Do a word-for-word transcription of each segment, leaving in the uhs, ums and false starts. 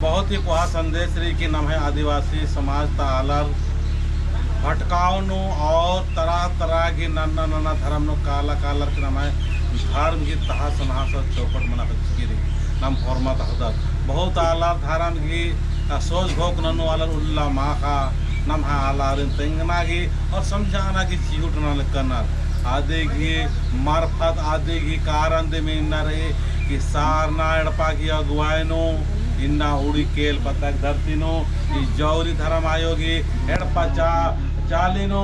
बहुत ही कोहा संदेश रई कि नम्है आदिवासी समाज ता आलर भटकाव नू और तरह तरह की नन्ना नन्ना धर्म नू काला कालर की नम्है धर्म की तहस नहस और चौपट मना चिच्चकी रई। नम होरमा तहदत बहुत आलर धर्म की, आ, सोच घोख ननू आलर उल्ला माखा नम्है आलारिन तेंगना की और समझाना की चिहुट नना लक्कनर। आदि गही मार्फत, आदि गही कारण दिम इन्ना रई कि सारना एड़पा गही अगुवाई नू इन्ना उड़ी केल पत्तक धरती नू ई जौरी धर्म आयो गही एड़पा चा-, चाली नू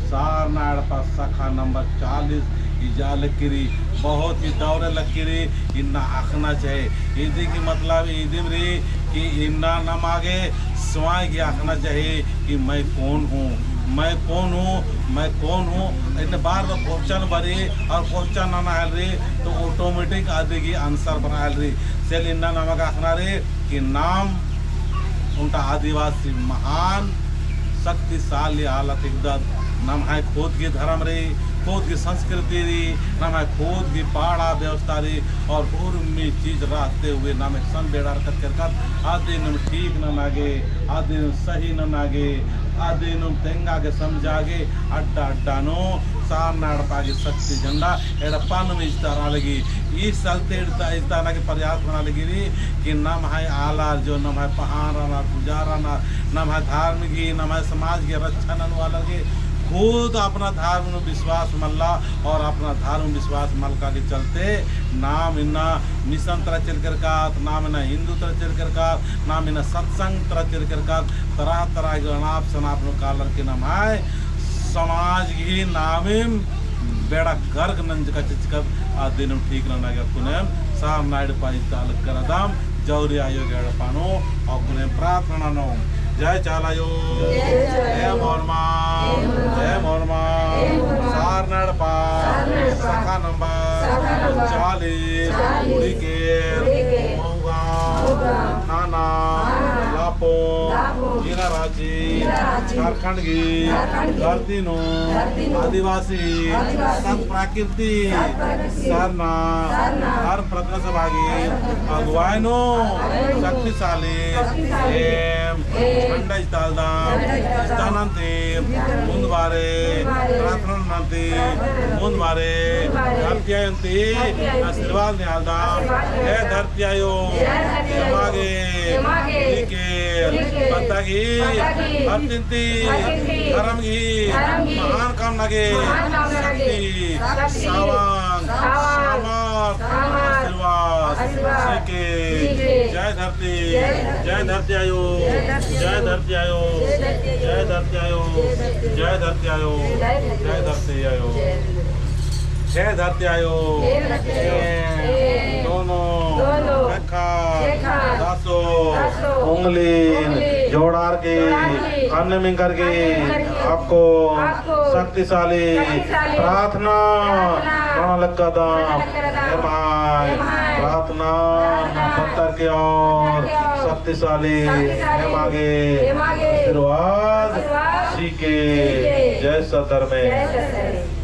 सारना एड़पा शाखा नंबर चालीस इजा लगी रई। बहुत ही दौरे लगी रई, इन्ना अख़ना चाही। इदी की मतलब इदिम रई कि इन्ना नमा गे स्वयं गही अख़ना चाही कि मैं कौन हूँ, मैं कौन हूँ, मैं कौन हूँ। इन्ने बार बार question बरई और question नना हेलरई तो automatic आदि गही answer बरआ हेलरई। से ले इन्ना नमा गे अख़ना रई कि नाम ओन्टा आदिवासी महान शक्तिशाली आलर हिकदत। नम्है खुद गही धर्म रई, खुद गही संस्कृति रई, नम्है खुद गही पड़हा व्यवस्था रई और उर्मी चीज रहते हुए नाम एकसन बेड़ा रखत केरकत। आदिनुम ठीक नना गे, आदिनुम सही नना गे, आदिनुम तेंगा गे, समझा गे, अड्डा अड्डा नू सारना एड़पा गही शक्ति झंडा एड़पा नू इजतारआ लगी। ई चलते इजता-, इजताना की प्रयास मना लगी रई कि नम्है आलर जो नम्है पहान रअनर, पुजार रअनर, नम्है धर्म गही, नम्है समाज गही रक्षा ननू आलर गे खुद अपना धर्म नू विश्वास मल्ला और अपना धर्म विश्वास मलका के चलते नाम इन्ना मिशन तरा चइल केरकत, नाम इन्ना हिंदू तरा चइल केरकत, नाम इन्ना सत्संग तरा चइल केरकत, तरह तरह के अनाप सनाप नू कालर के नम्है समाज गही नामिम बेड़ा गर्क नंजका चिचकत। आदिनुम ठीक नना गे अक्कुनेम सारना एड़पा इजतालक करदम जौरी आयो गही एड़पा नू अक्कुनेम प्रार्थना ननोम। जय चाला आयो, जय चाला आयो। एम होरमा, एम होरमा। सारना एड़पा, सारना एड़पा। शाखा नंबर, शाखा नंबर चालीस, चालीस। उड़ी केल, उड़ी केल। मऊगाँव, मऊगाँव। थाना, थाना। लापोम, लापोम। जिला राँची, जिला राँची। झारखंड गही, झारखंड गही। धरती नू, धरती नू। आदिवासी, आदिवासी। सत प्रकृति, सत प्रकृति। सारना, सारना। धर्म प्रार्थना सभा गही अगुवाई नू शक्तिशाली एम झंडा इजतालदम, इजतानन्ती मुन्द बारे प्रार्थना नन्ती मुन्द बारे धरती आयोन ती आशीर्वाद नेआलदम। हे धरती आयो, एमा गे, एमा गे, ठीक है, पत्ता गही, धरती ती, धर्म गही, महान काम नना गे शक्ति, सावंग, सामर्थ, आशीर्वाद, आशीर्वाद। ठीक है। जय धरती, जय धरती आयो, जय धरती आयो, जय धरती आयो, जय धरती आयो, जय धरती आयो। हे धरती आयो, हे धरती आयो। एम दोनों, दोनों, ख़ेक्खा, ख़ेक्खा, दसो, दसो, उंगली, उंगली, जोड़ार की, जोड़ार की, ख़न्न मिंकर की, ख़न्न मिंकर की, अक्कु, अक्कु, शक्तिशाली, शक्तिशाली, प्रार्थना, प्रार्थना, नना लक्कदम, नना लक्कदम। एम्है, एम्है, प्रार्थना, प्रार्थना, पत्तर की ओर, पत्तर की ओर, शक्तिशाली, शक्तिशाली, एमा गे, एमा गे, आशीर्वाद, आशीर्वाद, चिके, चिके। जय सत धर्मेस। जय सत धर्मेस।